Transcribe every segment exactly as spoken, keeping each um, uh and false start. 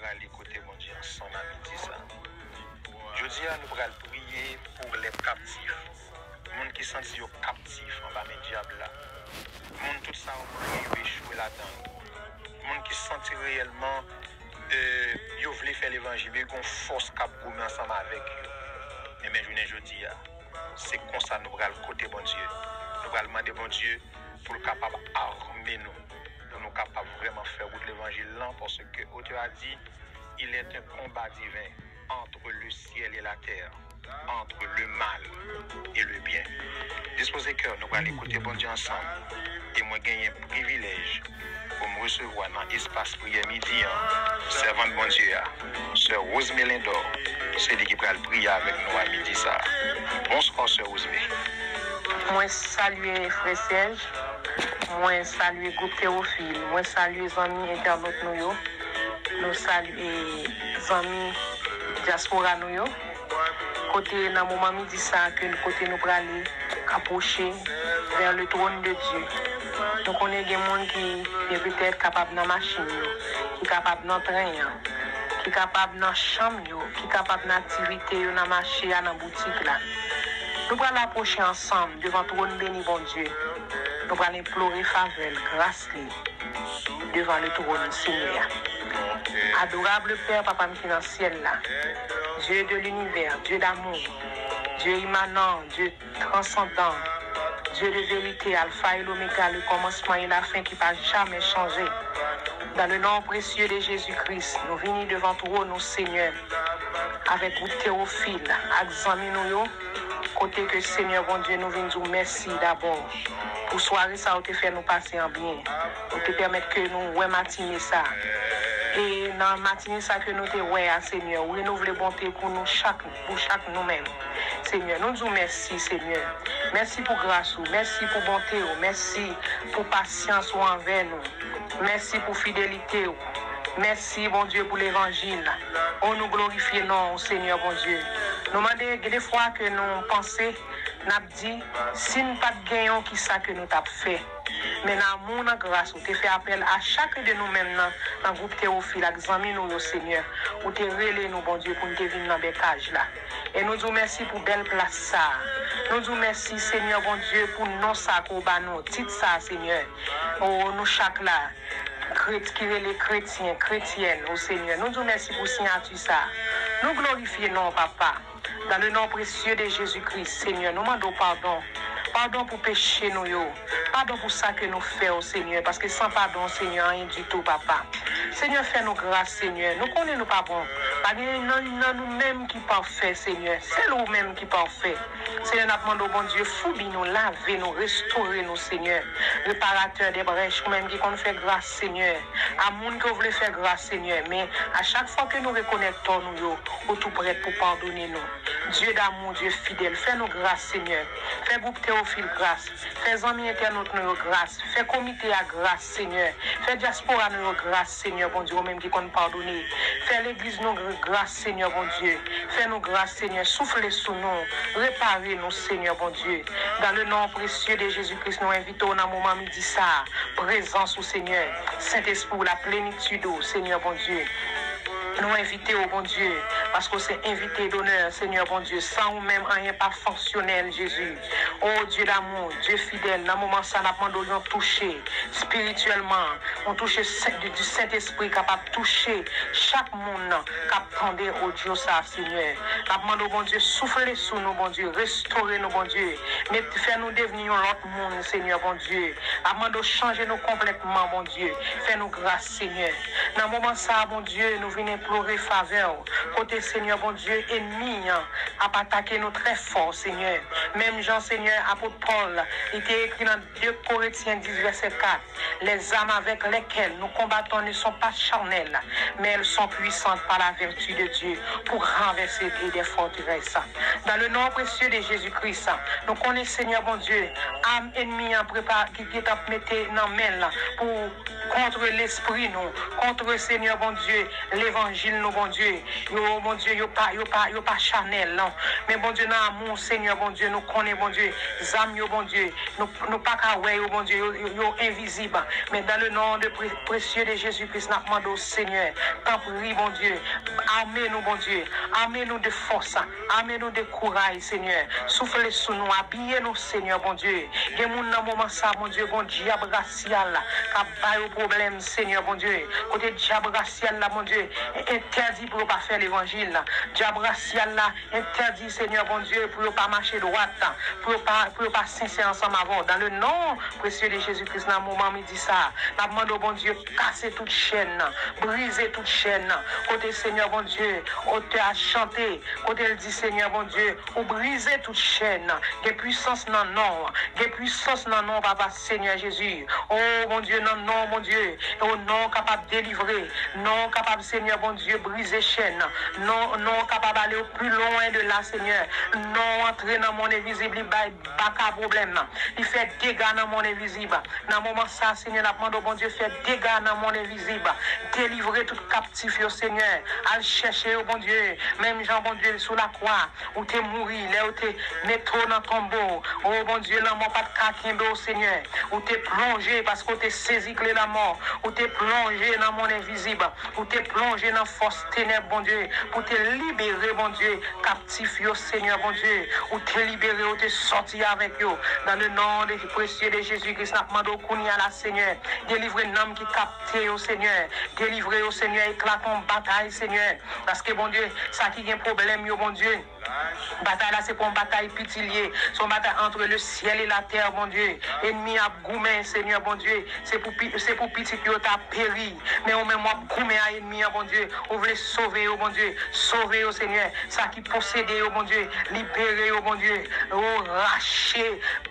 Pral li kote Bondye ansanm a midi sa. Jodi a, nou pral priye pou lè kaptif. Moun ki santi yo kaptif anba men dyab la. Moun tout sa yo priye yo echwe ladan l. Moun ki santi reyèlman eh, yo vle fè levanjil, men gen yon fòs k ap goumen ansanm avèk yo. Enben, jounen jodi a, se konsa nou pral kote Bondye. Nou pral mande Bondye pou l kapab ame nou, pou nou kapab vrèman fè wout levanjil lan, paske otè a di, il est un combat divin entre le ciel et la terre, entre le mal et le bien. Dispoze kè nou, pral ekoute Bondye ansanm. E mwen genyen privilèj pou m resevwa nan espas priyè midi an, sèvant Bondye a, sè Rosemary Lindor, se li ki pral priye avèk nou a midi sa a. Bonswa, sè Rosemary. Mwen salye frè Serge, mwen salye gwoup Tewofil, mwen salye zanmi entènot nou yo, nou salye zanmi dyaspora nou yo. Kote nan moman midi sa a ke kote nou prale apwoche vers le trône de Dieu. Nou konnen gen moun ki gen petèt kapab nan machin yo, ki kapab nan tren an, ki kapab nan chanm yo, ki kapab nan aktivite yo, nan mache a, nan boutik la. Nou pral apwoche ansanm devan twòn beni Bondye. Nou pral enplore favè l, gras li devan le twòn Senyè a. Adorable Père, Papa m ki nan syèl la, Dieu de l'univers, Dieu d'amour, Dieu immanent, Dieu transcendant, Dieu de vérité, Alpha et l'Oméga, le commencement et la fin ki pa janmen chanje. Dans le nom précieux de Jésus-Christ, nou vini devan twòn ou, Senyè, avèk gwoup Tewofil ak zanmi nou yo, kote ke, Senyè Bondye, nou vin di w mèsi dabò pou sware sa ou te fè nou pase an byen. Ou te pèmèt ke nou wè matine sa. E nan matine sa ke nou te wè a, Senyè, ou renouvle bonte pou nou chak, pou chak nou menm. Senyè, nou di w mèsi, Senyè. Mèsi pou gras ou, mèsi pou bonte ou, mèsi pou pasyans ou anvè nou. Mèsi pou fidelite ou. Mèsi, Bondye, pou levanjil. O, nou glorifye non ou, Senyè Bondye. Nou mande, gen de fwa ke nou panse, n ap di, si n pa t genyen w, kisa ke nou t ap fè? Men nan amou, nan gras, ou te fè apèl a chak de nou menm nan, nan gwoup Tewofil ak zanmi nou yo, Senyè. Ou te rele nou, Bondye, pou n te vin nan bèkaj la. E nou di w mèsi pou bèl plas sa a. Nou di w mèsi, Senyè Bondye, pou non sa ke w ba nou, tit sa a, Senyè. O, nou chak la, kret-, ki rele kretyen, kretyèn, o Senyè. Nou di w mèsi pou siyati sa a. Nou glorifye non w, Papa. Dans le nom précieux de Jésus-Christ, Senyè, nou mande w padon. Padon pou peche nou yo. Padon pou sa ke nou fè, o Senyè, paske san padon, Senyè, anyen ditou, Papa. Senyè, fè nou gras, Senyè. Nou konnen nou pa bon. Pa gen nan, nan nou menm ki pafè, Senyè. Sèl ou menm ki pafè. Senyè, n ap mande w, Bondye, foubi nou, lave nou, restore nou, Senyè. Reparatè de brèch, ou menm ki konn fè gras, Senyè. A moun ke w vle fè gras, Senyè. Men, a chak fwa ke nou rekonèt tò nou yo, ou tou prèt pou padone nou. Dieu d'amour, Dieu fidèle, fè nou gras, Senyè. Fè gwoup Tewofil gras. Fè zanmi entènot nou yo gras. Fè komite a gras, Senyè. Fè dyaspora nou yo gras, Senyè, Bondye, ou menm ki konn padone. Fè legliz nou gr-, gras, Senyè, Bondye. Fè nou gras, Senyè. Soufle sou nou. Repare nou, Senyè, Bondye. Dans le nom précieux de Jésus-Christ, nou envite w nan moman midi sa a. Prezans ou, Senyè. Sentespri w, la plenitid ou, Senyè, Bondye. Nou envite w, Bondye, paske w se envite donè, Senyè, Bondye. San ou menm, anyen pa fonksyonèl, Jezi. O Dieu d'amour, Dieu fidèle, nan moman sa, n ap mande w yon touche espirityèlman, yon touche sen-, di, di Sentespri kapab touche chak moun k ap tande odyo sa, Senyè. N ap mande w, Bondye, soufle sou nou, Bondye, restore nou, Bondye. Met, fè nou devni yon lòt moun, Senyè, Bondye. N ap mande w chanje nou konplètman, Bondye. Fè nou gras, Senyè. Nan moman sa, Bondye, nou vin enplore favè w. Kote, Senyè, Bondye, enmi an ap atake nou trè fò, Senyè. Menm jan, Senyè, apot Pòl, li te ekri nan de Korentyen dis, vèsè kat, les armes avec lesquelles nous combattons ne sont pas charnelles, mais elles sont puissantes par la vertu de Dieu pour renverser des forteresses. Dans le nom précieux de Jésus-Christ, nou konnen, Senyè Bondye, zam enmi an prepa-, ki, ki t ap mete nan men l pou kont lespri nou, kont, Senyè Bondye, levanjil nou, Bondye. Yo, Bondye, yo pa, yo pa, yo pa chanèl, non. Men, Bondye, nan amou, Senyè Bondye, nou konnen, Bondye, zam yo, Bondye, nou, nou pa ka wè yo, Bondye, yo, yo, yo envizib. Men, dans le nom de pré- précieux de Jésus-Christ, n ap mande w, Senyè, tanpri, Bondye, ame nou, Bondye, ame nou de fòs, ame nou de kouraj, Senyè. Soufle sou nou, abiye nou, Senyè Bondye. Gen moun nan moman sa, Bondye, gon dyab rasyal k ap ba yo pwoblèm, Senyè Bondye. Kote dyab rasyal la, Bondye, entèdi pou yo pa fè levanjil. Dyab rasyal la, entèdi, Senyè Bondye, pou yo pa mache dwat, pou yo pa, pou yo pa sensè ansanm avè w. Dans le nom précieux de Jésus-Christ, nan moman midi sa, n ap mande w, Bondye, kase tout chèn, brize tout chèn. Kote, Senyè Bondye, otè a chante, kote l di, Senyè Bondye, ou brize tout chèn. Gen pwisans nan non w. Gen pwisans nan non w, Papa, Senyè Jezi. O Bondye, nan non w, Bondye, o non w kapab delivre. Non w kapab, Senyè Bondye, brize chèn. Non, non w kapab ale pi lwen de la, Senyè. Non w antre nan monn envizib, li bay baka pwoblèm. Li fè dega nan monn envizib. Nan moman sa, Senyè, n ap mande w, Bondye, fè dega nan monn envizib. Delivre tout kaptif yo, Senyè. Al chèche yo, Bondye. Menm jan, Bondye, sou lakwa, ou te mouri, lè yo te mete w nan tonbo. O Bondye, lanmò pa t ka kenbe w, Senyè. Ou te plonje paske w te sezi kle lanmò. Ou te plonje nan monn envizib. Ou te plonje nan fòs tenèb, Bondye, pou te libere, Bondye, kaptif yo, Senyè Bondye. Ou te libere, ou te sòti avèk yo. Dans le nom de, précieux de Jésus-Christ, n ap mande w kounye a la, Senyè, delivre nanm ki kapte yo, Senyè. Delivre yo, Senyè, eklate yon batay, Senyè. Paske, Bondye, sa ki gen pwoblèm yo, Bondye, batay la, se pa yon batay piti l ye. Se yon batay entre le ciel et la terre, Bondye. Enmi ap goumen, Senyè Bondye. Se pou, pi- se pou pitit yo ta peri. Men ou menm w ap goumen a enmi an, Bondye. Ou vle sove yo, Bondye. Sove yo, Senyè. Sa ki posede yo, Bondye. Libere yo, Bondye. O, rache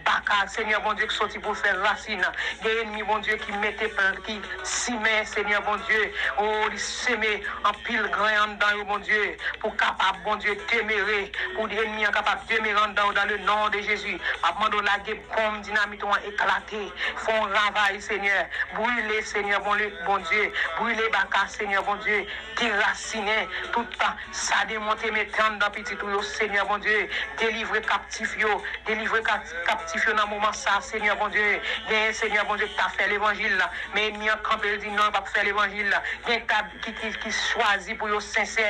baka, Senyè Bondye, ki soti pou l fè rasin. Gen enmi, Bondye, ki mete pl- ki simen, Senyè Bondye. O, li seme anpil grenn anndan yo, Bondye, pou kapab, Bondye, demere, pou enmi an kapab demere anndan yo, dans le nom de Jésus. M ap mande w lage bonm dinamit ou an eklate, fè yon ravaj, Senyè, brile, Senyè, Bon- Bondye, brile baka, Senyè, Bondye, derasinen tout sa demon te mete anndan pitit ou yo, Senyè, Bondye, delivre kaptif yo, delivre ka- kaptif yo nan moman sa, Senyè, Bondye, genyen, Senyè, Bondye, ki ta fè levanjil la, men enmi an kanpe, l di non, l p ap fè levanjil la, gen ka- ki, ki, ki chwazi pou yo sensè.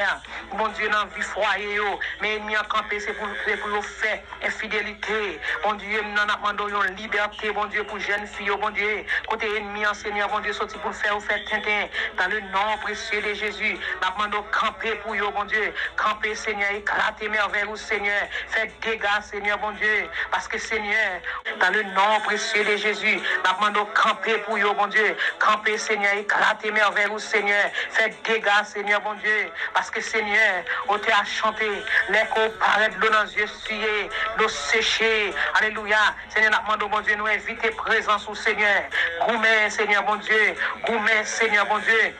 Bondye, nan vi fwaye yo, men enmi an kanpe, se pou, se pou yo fè enfidelite. Bondye m nan, n ap mande w yon libète, Bondye, pou jèn fi yo, Bondye. Kote enmi an, Senyè, Bondye, soti pou l fè yo fè tenten. Dans le nom précieux de Jésus, n ap mande w kanpe pou yo, Bondye. Kanpe, Senyè, eklate mèvèy ou, Senyè. Fè dega, Senyè, Bondye. Paske, Senyè, dans le nom précieux de Jésus, n ap mande w kanpe pou yo, Bondye. Kanpe, Senyè, eklate mèvèy ou, Senyè. Fè dega, Senyè, Bondye. Paske, Senyè, otè a chante, lè ke w parèt, dlo nan zye siye, dlo seche. Alelouya. Senyè, n ap mande w, Bondye, nou envite prezans ou, Senyè. Goumen, Senyè, Bondye. Goumen, Senyè, Bondye.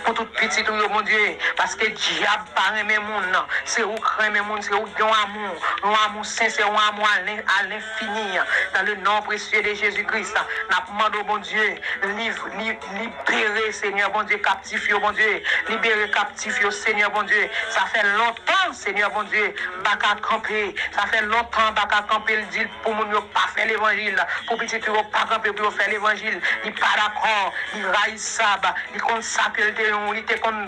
Pou tout pitit ou yo, Bondye. Paske dyab pa renmen moun. Se ou k renmen moun. Se ou k gen yon amou. Yon amou sensè, yon amou a len- a lenfini. Dans le nom précieux de Jésus-Christ, n ap mande w, Bondye, liv- li- libere, Senyè, Bondye, kaptif yo, Bondye. Libere kaptif yo, Senyè, Bondye. Sa fè lontan, Senyè, Bondye, baka kanpe. Sa fè lontan baka kanpe, l di pou moun yo pa fè levanjil. Pou pitit yo pa kanpe pou yo fè levanjil. Li pa dakò. Li rayisab. Li konn sa ke l te yon. Li te konn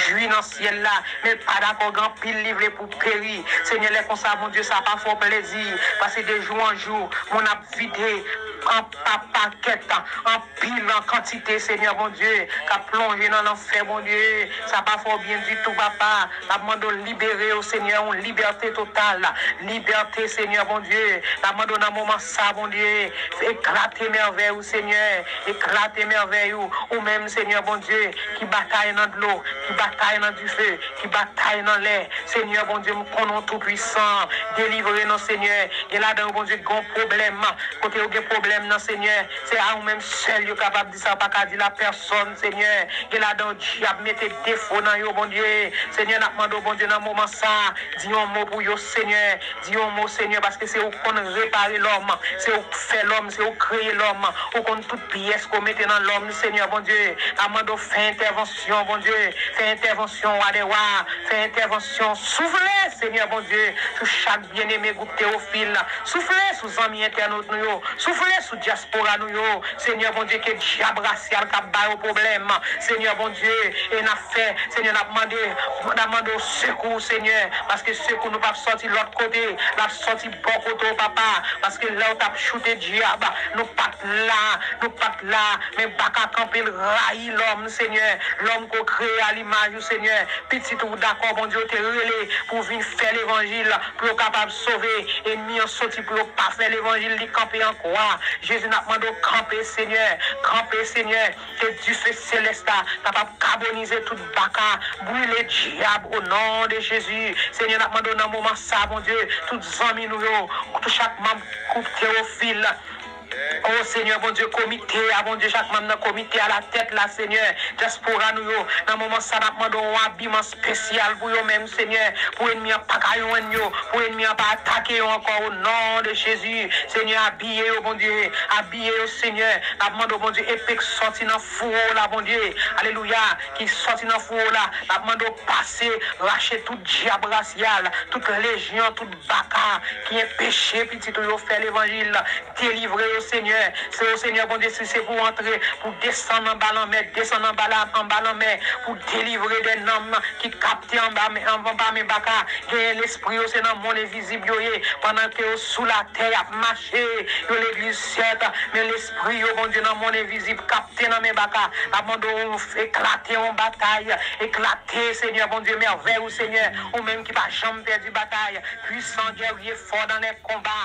jwi nan syèl la. Men l pa dakò, gen anpil li vle pou peri. Senyè, lè konsa, Bondye, sa pa fè w plezi. Paske de jou an jou, moun ap vide an pa pakèt, anpil an kantite, Senyè Bondye, k ap plonje nan lanfè, Bondye. Sa pa fè w byen ditou, Papa. N ap mande w libere yo, Senyè, yon libète total. Libète, Senyè Bondye. N ap mande w nan moman sa, Bondye, eklate mèvèy ou, Senyè. Eklate mèvèy ou. Ou menm, Senyè Bondye, ki batay nan dlo, ki batay nan dife, ki batay nan lè. Senyè Bondye, m konnen w tou pwisan. Delivre nou, Senyè. Gen ladan yo, Bondye, ki gen pwoblèm. Kote yo gen pwoblèm nan, Senyè, se a ou menm sèl yo kapab di sa, yo pa ka di l a pèsòn, Senyè. Gen ladan yo, dyab mete defo nan yo, Bondye. Senyè, n ap mande w, Bondye, nan moman sa a, di yon mo pou yo, Senyè. Di yon mo, Senyè, paske se ou k konn repare lòm, se ou k fè lòm, se ou k kreye lòm, ou konn tout pyès ke w mete nan lòm, Senyè, Bondye. N ap mande w fè entèvansyon, Bondye. Fè entèvansyon, Wa dè wa. Fè entèvansyon. Soufle, Senyè, Bondye, sou chak byeneme gwoup Tewofil. Soufle sou zanmi entènot nou yo. Soufle sou dyaspora nou yo. Senyè, Bondye, ke dyab rasyal k ap ba yo pwoblèm. Senyè, Bondye, e n ap fè, Senyè, n ap mande, n ap mande w sekou, Senyè, paske sekou nou p ap sòti lòt kote, l ap sòti bò kote w, Papa, paske lè w t ap choute dyab, nou pa t la, nou pa t la, men baka kanpe l rayi lòm, Senyè, lòm ke w kreye a limaj ou, Senyè, pitit ou dakò, Bondye, w te rele pou w vin fè levanjil, pou yo kapab sove, enmi an soti pou yo pa fè levanjil, li kanpe an kwa, Jezi, n ap mande w kanpe, Senyè, kanpe, Senyè, ke dife selès la kapab kabonize tout baka, brile dyab o non de Jezi. Senyè, n ap mande w nan moman sa, Bondye, tout zanmi nou yo, tout chak manm gwoup Tewofil. O Senyè, Bondye, komite a, Bondye, chak manm nan komite a, latèt la, Senyè, dyaspora nou yo, nan moman sa, n ap mande w yon abiman espesyal pou yo menm, Senyè, pou enmi an pa ka jwenn yo, pou enmi an pa atake yo ankò, o non de Jezi. Senyè, abiye yo, Bondye, abiye yo, Senyè. N ap mande w, Bondye, epe k sòti nan fouwo w la, Bondye. Alelouya, ki sòti nan fouwo w la. N ap mande w pase, rache tout dyab rasyal, tout lejyon, tout baka ki enpeche pitit ou yo fè levanjil. Delivre yo, Senyè. Se yo, Senyè Bondye, si se pou antre, pou desann anba lanmè, desann anba la, anba lanmè, pou delivre de nanm ki kapte anba men, anba men baka. Genyen lespri yo, se nan monn envizib yo ye. Pandan ke yo sou latè, y ap mache, yo legliz sèt, men lespri yo, Bondye, nan monn envizib, kapte nan men baka. N ap mande w eklate yon batay, eklate, Senyè Bondye, mèvèy ou, Senyè, ou menm ki pa janm pèdi batay. Pwisan gèrye, fò nan lè konba.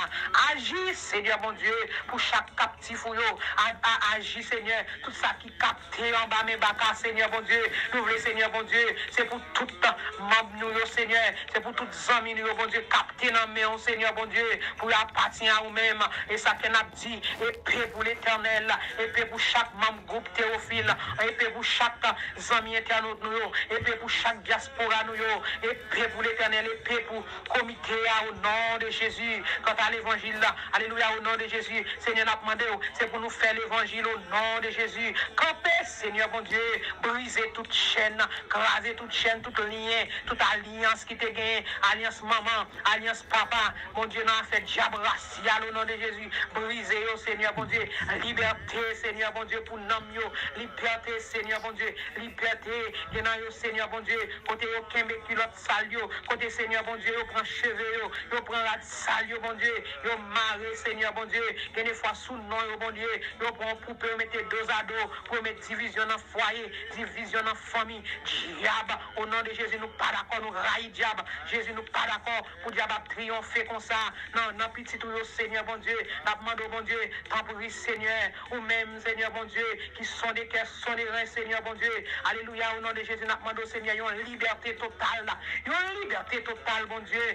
Aji, Senyè Bondye, pou chak kaptif ou yo. A, a, aji, Senyè, tout sa ki kapte anba men baka, Senyè Bondye. Nou vle, Senyè Bondye, se pou tout manm nou yo, Senyè. Se pou tout zanmi nou yo, Bondye, kapte nan men w, Senyè Bondye, pou yo apatyen a ou menm. E sa ke n ap di, epe pou Letènèl, epe pou chak manm gwoup Tewofil, epe pou chak zanmi entènot nou yo, epe pou chak dyaspora nou yo, epe pou Letènèl, epe pou komite a, o non de Jezi. Kanta levanjil la, alelouya, o non de Jezi, Senyè, n ap mande w, se pou nou fè levanjil, o non de Jezi. Kanpe, Senyè Bondye, brize tout chèn, kraze tout chèn, tout lyen, tout alyans ki te genyen, alyans manman, alyans papa, Bondye, nan afè dyab rasyal, o non de Jezi, brize yo, Senyè Bondye. Libète, Senyè Bondye, pou nanm yo. Libète, Senyè Bondye, libète. Gen nan yo, Senyè Bondye, kote yo kenbe kilòt sal yo, kote, Senyè Bondye, yo pran cheve yo, yo pran rad sal yo, Bondye, yo mare, Senyè Bondye. Gen de fwa sou non yo, Bondye, yo pran yon poupe, yo mete dozado, pou yo met divizyon nan fwaye, divizyon nan fanmi. Dyab, o non de Jezi, nou pa dakò, nou rayi dyab. Jezi, nou pa dakò pou dyab ap triyonfe konsa nan, nan pitit ou yo, Senyè Bondye. N ap mande w, Bondye, tanpri, Senyè, ou menm, Senyè Bondye, ki sonde kè, sonde ren, Senyè Bondye. Alelouya, o non de Jezi, n ap mande w, Senyè, yon libète total, yon libète total, Bondye,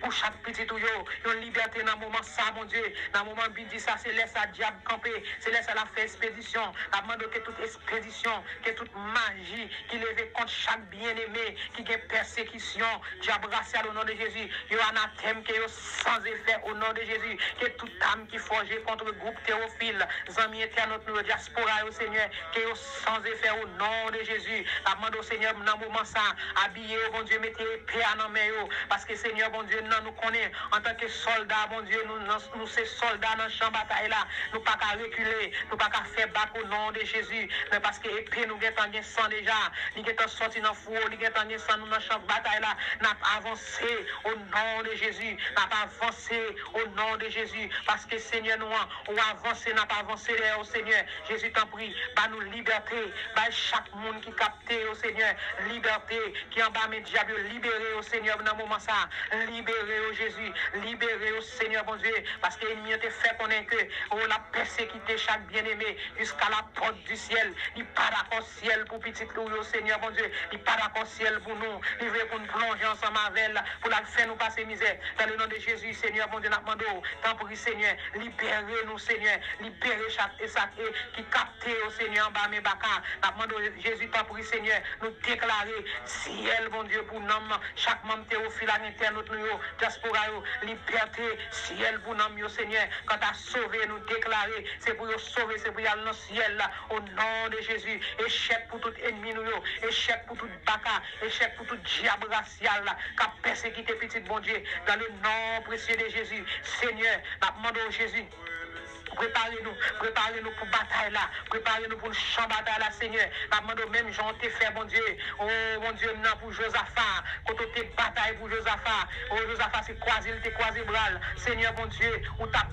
pou chak pitit ou yo, yon libète nan moman sa, Bondye. Nan moman midi sa, se lè sa dyab kanpe, se lè sa l ap fè espedisyon. N ap mande w ke tout espedisyon, ke tout maji ki leve kont chak byeneme ki gen pèsekisyon, dyab rasyal, o non de Jezi, yo anatèm, ke yo san efè, o non de Jezi, ke tout am ki fòje kont gwoup Tewofil, zanmi entènot nou yo, dyaspora yo, Senyè, ke yo san efè, o non de Jezi. N ap mande w, Senyè, nan moman sa, abiye yo, Bondye, mete epe a nan men yo, paske, Senyè, Bondye, nan nou konnen, antanke sòlda, Bondye, nou, nan, nou se sòlda nan chan batay la, nou pa ka rekile, nou pa ka fè bak, o non de Jezi, men paske epe nou gentan gen san deja, li gentan sòti nan fouwo, li gentan gen san nou nan chan batay la, n ap avanse, o non de Jezi, n ap avanse, o non de Jezi, paske Senyè nou an, ou avanse, n ap avanse dèyè w, Senyè. Jezi, tanpri, ba nou libète, bay chak moun ki kapte yo, Senyè, libète, ki anba men dyab yo, libere yo, Senyè, nan moman sa, libere yo, Jezi, libere yo, Senyè Bondye, paske enmi an te fè konnen ke, o, l ap pèsekite chak byeneme jiska lapòt di syèl, li pa dakò syèl pou pitit ou yo, Senyè Bondye. Li pa dakò syèl pou nou. Li vle pou n plonje ansanm avè l, pou l al fè nou pase mizè. Dans le nom de Jésus, Senyè Bondye, n ap mande w, tanpri, Senyè, libere nou, Senyè. Libere chak e sak e ki kapte yo, Senyè, anba men baka. N ap mande w, Jezi, tanpri, Senyè, nou deklare syèl, Bondye, pou nanm chak manm Teyofil ak entènot nou yo, dyaspora yo, libète, syèl pou nanm yo, Senyè. Kanta sove, nou deklare, se pou yo sove, se pou y al nan syèl la, o non de Jezi. Echèk pou tout ènmi nou yo, echèk pou tout baka, echèk pou tout dyab rasyal la k ap pèsekite pitit Bondye. Dans le nom précieux de Jésus, Senyè, n ap mande w, Jezi, prepare nou, prepare nou pou batay la, prepare nou pou chan batay la, Senyè. N ap mande w menm jan w te fè, Bondye, o Bondye m nan, pou Jozafa, kote w te batay pou Jozafa. O Jozafa, se kwaze l te kwaze bra l, Senyè Bondye, ou t ap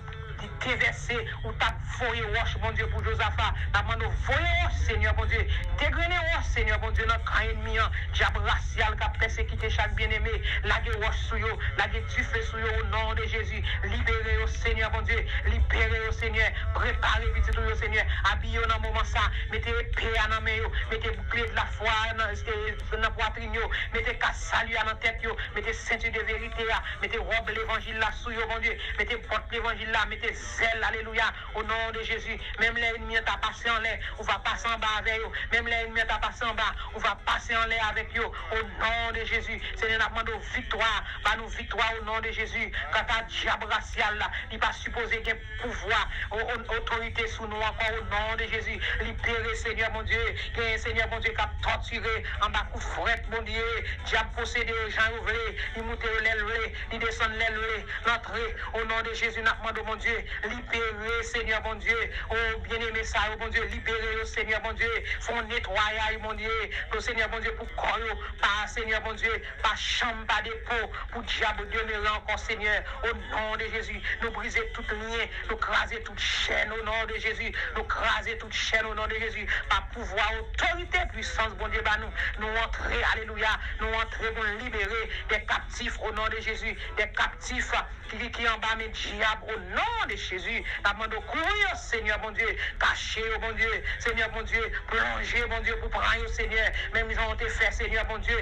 devèse, ou t ap voye wòch, Bondye, pou Jozafa. N ap mande w voye wòch, Senyè Bondye. Degrennen wòch, Senyè Bondye, nan kan ènmi an, dyab rasyal k ap pèsekite chak byeneme. Lage wòch sou yo, lage dife sou yo, o non de Jezi. Libere yo, Senyè Bondye. Libere yo, Senyè. Prepare pitit ou yo, Senyè. Abiye yo nan moman sa. Mete epe a nan men yo. Mete boukliye de la fwa a nan, e, nan pwatrin yo. Mete kas sali a nan tèt yo. Mete senti de verite a. Mete wòb levanjil la sou yo, Bondye. Mete bòt levanjil la. Mete zèl, alelouya. O non de Jezi, menm lè ènmi an ta pase anlè, ou va pase anba avè yo. Menm lè ènmi an ta pase anba, ou va pase anlè avèk yo. O non de Jezi, Senyè, n ap mande w viktwa. Ba nou viktwa o non de Jezi. Kanta dyab rasyal la, li pa sipoze gen pouvwa, o, o, otorite sou nou ankò o non de Jezi. Libere, Senyè Bondye. Gen Senyè Bondye k ap tòtire anba kou frèt, Bondye. Dyab posede yo jan yo vle, li moute yo lè l vle, li desann lè l vle. L antre o non de Jezi, n ap mande w, Bondye. Libere, Senyè Bondye. O, byeneme sa yo, Bondye, libere yo, Senyè Bondye. Fè yon netwayaj, Bondye. O Senyè Bondye, pou kò yo, pa, Senyè Bondye, pa chanm, pa depo, pou dyab demere ankò, Senyè. O non de Jezi, nou brize tout lyen, nou kraze tout chèn, o non de Jezi. Nou kraze tout chèn, o non de Jezi. Pa pouvwa, otorite, pwisans Bondye ba nou, nou antre, alelouya. Nou antre pou n libere de kaptif, o non de Jezi. De kaptif ki, ki anba men dyab, o non de Jezi. N ap mande w kouvri yo, Senyè Bondye. Kache yo, Bondye. Senyè Bondye, plonje, Bondye, pou pran yo, Senyè. Menm jan w te fè, Senyè Bondye.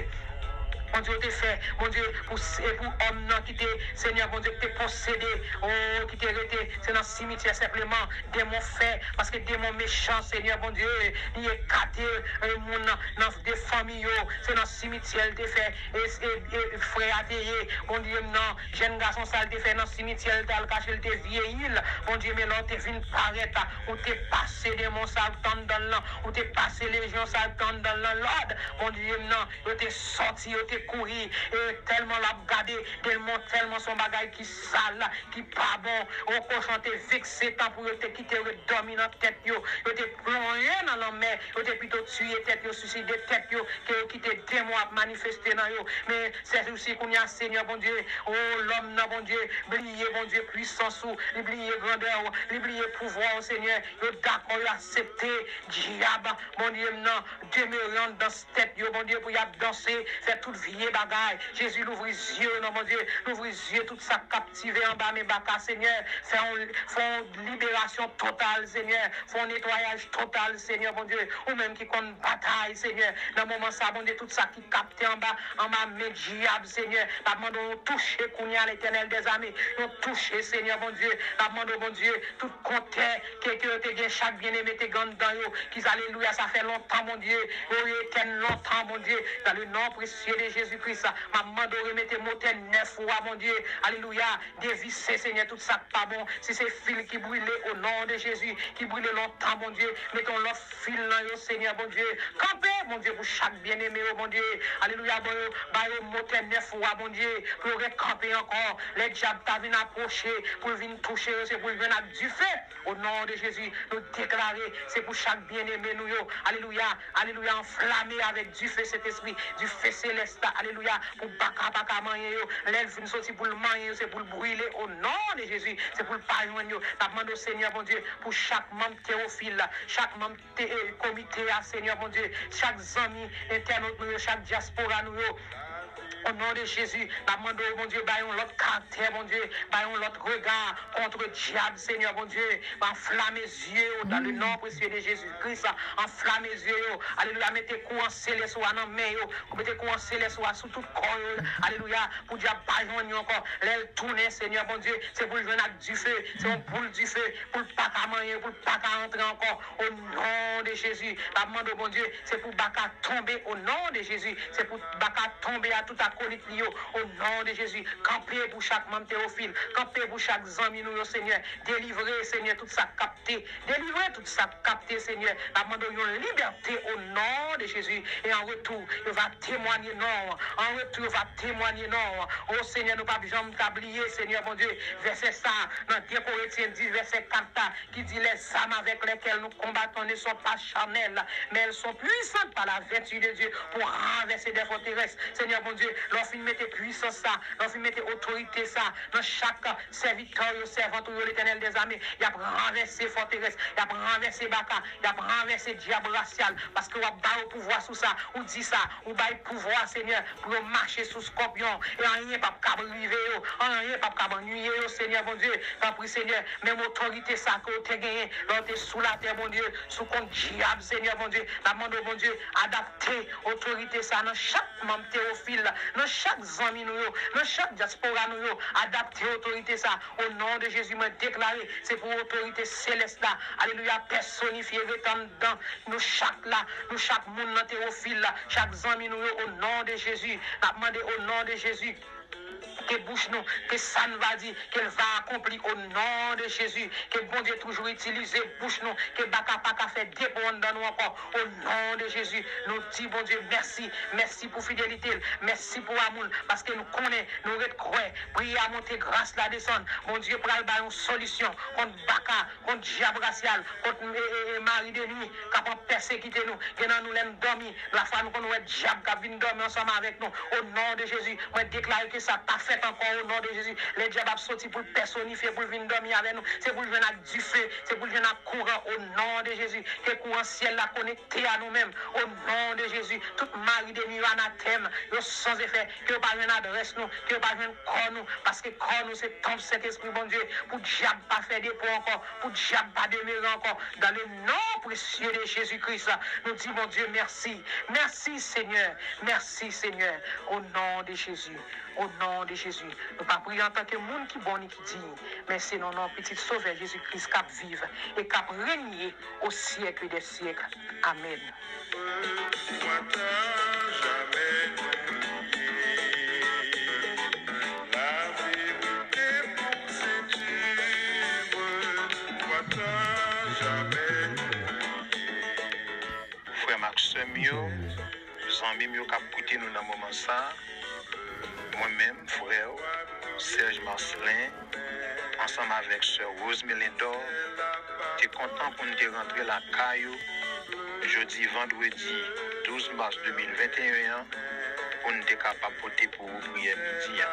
Bondye, w te fè, Bondye, pou, e pou òm nan ki te, Senyè Bondye, ki te posede, o, ki te rete, se nan simityè senpleman, demon fè, paske demon mechan, Senyè Bondye, li ekate, e, moun nan, nan de fanmi yo, se nan simityè l te fè, e, e, e, frè a te ye, Bondye m nan, jèn gason sa l te fè nan simityè l, te al kache l, te vyeyi l, Bondye, men lè w te vin parèt, ou te pase demon sa k t anndan l lan, ou te pase lejyon sa k t anndan l lan lòd, Bondye m nan, yo te sòti, yo te kouri, e tèlman l ap gade, demon tèlman se yon bagay ki sal, ki pa bon, o kochon te vekse, tanpri yo te kite yo ret dòmi nan tèt yo, yo te plonje nan lanmè, yo te pito tiye tèt yo, siside tèt yo, ke yo kite demon ap manifeste nan yo. Men, sèjousi kounye a, Senyè Bondye, o, lòm nan, Bondye, bliye, Bondye, pwisans ou, li bliye grandè w, li bliye pouvwa w, Senyè. Yo dakò, yo aksepte dyab, Bondye m nan, demere anndan tèt yo, Bondye, pou y ap danse, fè tout vye bagay. Jezi, louvri zye yo, non, Bondye, louvri zye tout sa k kaptive anba men baka, Senyè. Fè yon, fè yon liberasyon total, Senyè. Fè yon netwayaj total, Senyè, Bondye. Ou menm ki konn batay, Senyè. Nan moman sa, Bondye, tout sa ki kapte anba, anba men dyab, Senyè. N ap mande w touche kounye a, Letènèl dèzame. Yon touche, Senyè, Bondye. N ap mande w, Bondye, tout kontè ke, ke yo te gen, chak byeneme te gen anndan yo. Ki, alelouya, sa fè lontan, Bondye. Yo, yo etèn lontan, Bondye. Dans le nom précieux de Jésus-Christ, m ap mande w remete motè nèf ou a, Bondye. Alelouya. Devise, Senyè, tout sa k pa bon. Si se fil ki brile, o non de Jezi, ki brile lontan, Bondye, mete yon lòt fil nan yo, Senyè, Bondye. Kanpe, Bondye, pou chak byeneme yo, Bondye. Alelouya, ba yo, ba yo motè nèf ou a, Bondye, pou yo rekanpe ankò. Lè dyab ta vin apwoche, pou l vin touche yo, se pou l jwenn ak dife. O non de Jezi, nou deklare, se pou chak byeneme nou yo. Alelouya, alelouya, anflame avèk dife Sentespri, dife selès la, alelouya, pou baka pa ka manyen yo. Lè l fin soti pou l manyen yo, se pou l brile o non de Jezi, se pou l pa jwenn yo. N ap mande w, Senyè Bondye, pou chak manm Teyofil la, chak manm te, e, komite a, Senyè Bondye, chak zanmi entènot nou yo, chak dyaspora nou yo. O non de Jezi, n ap mande w, Bondye, bay yon lòt karaktè, Bondye, bay yon lòt rega kont dyab, Senyè Bondye. Anflame zye yo dans le nom précieux de Jésus-Christ. Anflame zye yo. Alelouya. Mete kouran selès ou a nan men yo. Mete kouran selès ou a sou tout kò yo. Alelouya. Pou dyab pa jwenn yo ankò. Lè l tounen, Senyè Bondye, se pou l jwenn ak dife. Se yon boul dife. Pou l pa ka manyen, pou l pa ka antre ankò. O non de Jezi, n ap mande w, Bondye, se pou baka tonbe, o non de Jezi. Se pou baka tonbe a tout akolit li yo, o non de Jezi. Kanpe pou chak manm Teyofil, kanpe pou chak zanmi nou yo, Senyè. Delivre, Senyè, tout sa k kapte. Delivre tout sa k kapte, Senyè. N ap mande w yon libète, o non de Jezi. E an retou, yo va temwanye non w. An retou, yo va temwanye non w. O Senyè, nou p ap janm ka bliye, Senyè Bondye, vèsè sa a nan de Korentyen dis, vèsè kat la, ki di, les armes avec lesquelles nous combattons ne sont pas charnelles, mais elles sont puissantes par la vertu de Dieu pour renverser des forteresses. Senyè Bondye, lè w fin mete pwisans sa, lè w fin mete otorite sa nan chak sèvitè w yo, sèvant ou yo, Letènèl dèzame, y ap ranvèse fòterès, y ap ranvèse baka, y ap ranvèse dyab rasyal, paske w ap ba yo pouvwa sou sa, ou di sa, ou bay pouvwa, Senyè, pou yo mache sou skòpyon, e anyen p ap kab rive yo, anyen p ap kab annuiye yo, Senyè Bondye. Tanpri, Senyè, menm otorite sa ke w te genyen lè w te sou latè, Bondye, sou kont dyab, Senyè Bondye, n ap mande w, Bondye, adapte otorite sa nan chak manm Teyofil, nan chak zanmi nou yo, nan chak dyaspora nou yo, adapte otorite sa. O non de Jezi, mwen deklare, se pou otorite selès la, alelouya, pèsonifye, ret anndan nou chak la, nou chak moun nan Teyofil la, chak zanmi nou yo, o non de Jezi. N ap mande, o non de Jezi, ke bouch nou, ke sa n va di, ke l va akonpli, o non de Jezi. Ke Bondye toujou itilize bouch nou, ke baka pa ka fè depo anndan nou ankò, o non de Jezi. Nou di Bondye mèsi, mèsi pou fidelite l, mèsi pou amou l, paske nou konnen, nou ret kwè, priyè a monte, gras la desann. Bondye pral bay yon solisyon kont baka, kont dyab rasyal, kont, e, e, e, mari de nwi k ap pèsekite nou. Gen nan nou, lè n dòmi, lafwa nou konn wè dyab k ap vin dòmi ansanm avèk nou. O non de Jezi, mwen deklare ke sa pa fèt ankò, o non de Jezi. Lè dyab ap soti pou l pèsonifye, pou l vin dòmi avè nou, se pou l jwenn ak dife, se pou l jwenn ak kouran, o non de Jezi. Ke kouran syèl la konekte a nou menm, o non de Jezi. Tout mari de nwi yo anatèm, yo san efè, ke yo pa jwenn adrès nou, ke yo pa jwenn kò nou, paske kò nou se tanp Sentespri Bondye, pou dyab pa fè depo ankò, pou dyab pa demere ankò, dans le nom précieux de Jésus-Christ. Nou di Bondye mèsi, mèsi Senyè, mèsi Senyè, o non de Jezi, o non de Jezi. Nou pa priye antanke moun ki bon ni ki diy, men se nan non Pitit Sovè Jezi Kris k ap viv e k ap renye au siècle des siècles. Amèn. Frè m ak sè m yo, zanmi m yo k ap koute nou nan moman sa, mwen menm, frè w, Serge Marcelin, ansanm avèk sè Rose Melindor, te kontan pou n te rantre lakay ou jodi vandredi douz mas de mil venteyen an, pou n te kapab pote pou ou priyè midi a.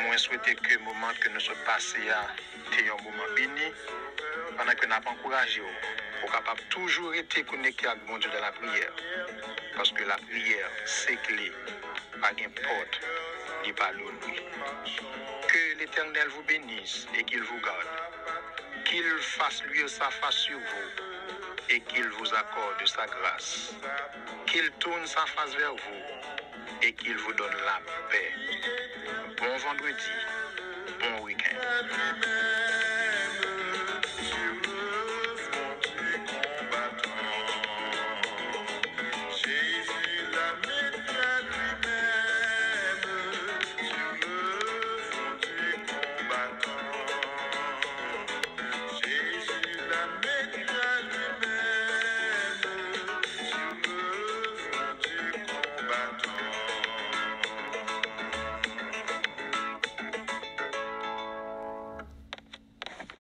Mwen swete ke moman ke nou sot pase a te yon moman beni, pandan ke n ap ankouraje w pou w kapab toujou rete konekte ak Bondye dans la prière, paske lapriyè se kle, pa gen pòt li pa louvri. Que l'Éternel vous bénisse et qu'il vous garde. Qu'il fasse luire sa face sur vous et qu'il vous accorde sa grâce. Qu'il tourne sa face vers vous et qu'il vous donne la paix. Bon vendredi, bon week-end.